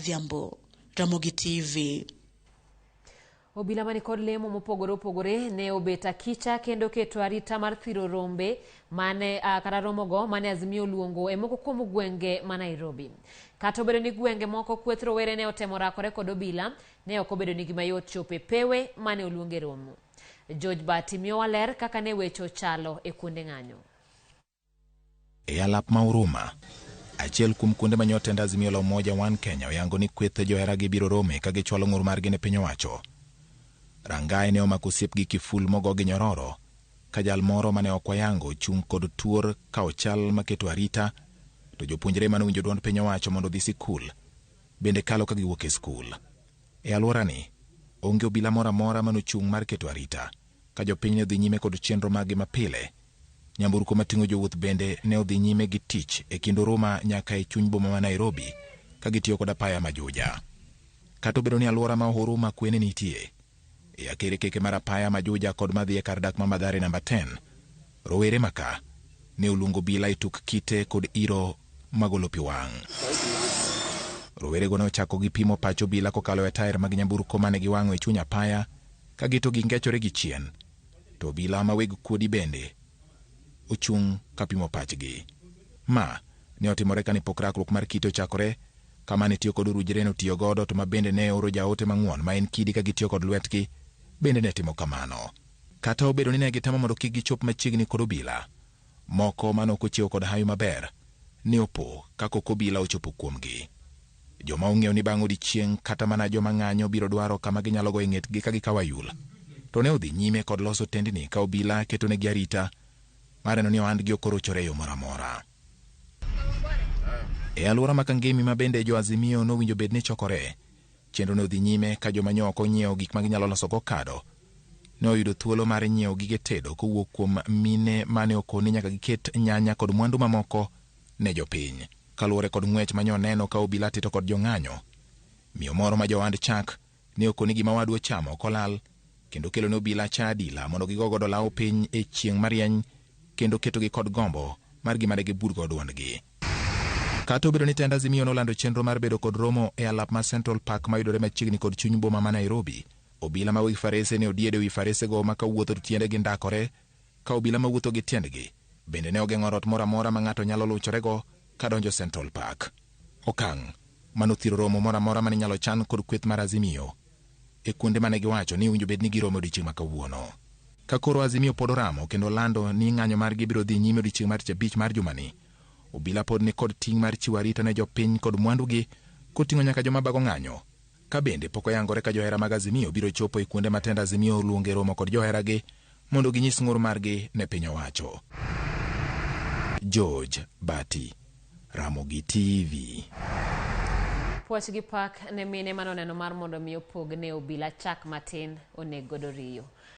Odhiambo, Ramogi TV. Obila mani kod lemo mopogore opogore ne obet akicha kendo keto arita mar thiro rombe mane kata romogo mane Azimio oluongo e moko kuom gwenge ma Nairobi. Kata obedo ni gwenge moko kweth rowere ne otemo rakore kod obila, ne ok obedo ni gima yot chopo e pewe mane oluonge romo. George Bati miyowa ler kaka ne weche ochalo e kuonde ng'anyo. E alap ma Huruma, achiel kuom kuonde ma nyotend Azimio la Umoja One Kenya oyango ni kweth joheragi biro rome ka gichwalo ng'ur margi ne piny owacho. Rangai ne omako osiep gi kiful mogo gi nyororo ka jal moro mane ok wayango ochung' kod tuor ka ochal maketo arita to jopuonjre mane owinjo duond piny owacho mondo odhi sikul bende kalo ka giwuok e skul. E alworani, onge obila moro amora mane ochung' mar keto arita ka jopiny ne odhi nyime kod chenro maggi mapile. Nyamburko mating'o jowuoth bende ne odhi nyime gi tich e kind Huruma nyaka e chuny boma ma Nairobi ka gitiyo kod apaya ma Juja. Kata obedo ni alwora ma Huruma kwe ne nitie, e akerkeke mar apaya ma Juja kod madhi e kar dak ma Mathare namba 10, rowere maka ne oluongo obila e tuk kite kod iro magolo pi wang'. Rowerego ne ochako gi pimo pach obila kokalo e tair mag nyamburko mane giwang'o e chuny apaya ka gito gingechore gi chien. To obila ma weg kuodi bende ochung' ka pimo pachgi. Ma ne otimore kane pok rakruok mar kite ochakore kama ne tiyo kod orujre notiyo godo to ma bende ne oro jaote mang'won ma en kidi ka gitiyo kod lwetgi bende ne timo kamano. Kata obedo ni ne gitemo mondo kik gichop machiegni kod obila, moko mane ok ochiewo kod hawi maber ne opo ka kok obila ochopo kuomgi. Joma ong'eyo ni bang' odiechieng' kata mana joma ng'anyo biro dwaro kama ginyalo goye ng'etgi ka gikawo ayul, to ne odhi nyime kod loso tendni ka obila ketonegi arita mar neno ni ohandgi ok orochore e yo moro amora. E alwora ma Kangemi ma bende jo Azimio nowinjo bed ni chokore, chenro ne odhi nyime ka joma nyo ok onyiewo gik ma ginyalo losogo kado ne oyudo thuolo mar nyiewo gige tedo kowuok kuom mine mane okoni nyaka giket nyanya kod mwandu mamoko ne jopiny. Kaluwore kod ng'wech ma nyo neno ka obila tito kod jong'anyo, miyo moro ma johand chak ne okoni gima wadu ochamo ok olal kendo kelo ne obila cha adila mondo gigo godo law piny e chieng' marieny kendo ketogi kod gombo mar gima ne gibud go duondgi. Kata obedo ni tend Azimio nolando chenro mar bedo kod romo e alap ma Central Park mayudore machiegni kod chuny boma ma Nairobi, obila ma weg farese ne odiedo ewi faresego ma kawuotho to tiendegi ndakore ka obila mawuotho gi tiendgi bende ne ogeng'o rot moro amora ma ng'ato nyalo luchorego kadonjo Central Park. Okang' manothiro romo moro amora mane inyalo chan kod kweth mar Azimio e kuonde mane giwacho ni owinjo bed ni giromo odiechieng' ma kawuono. Ka koro Azimio pod oramo kendo lando ni ng'anyo margi biro dhi nyime odiechieng' mar tich abich mar jumani, obila pod ni kod ting' mar chiwo arita ne jopiny kod mwandugi koting'o nyaka joma bago ng'anyo. Ka bende pok oyangore ka johera mag Azimio biro chopo e kuonde ma tend Azimio oluonge romo kod joheragi mondo ginyis ng'ur margi ne piny owacho. George Bati, Ramogi TV. Puoch gi pak ne mine manoneno mar mondo mi opog ne obila chak matin oneg godo riyo.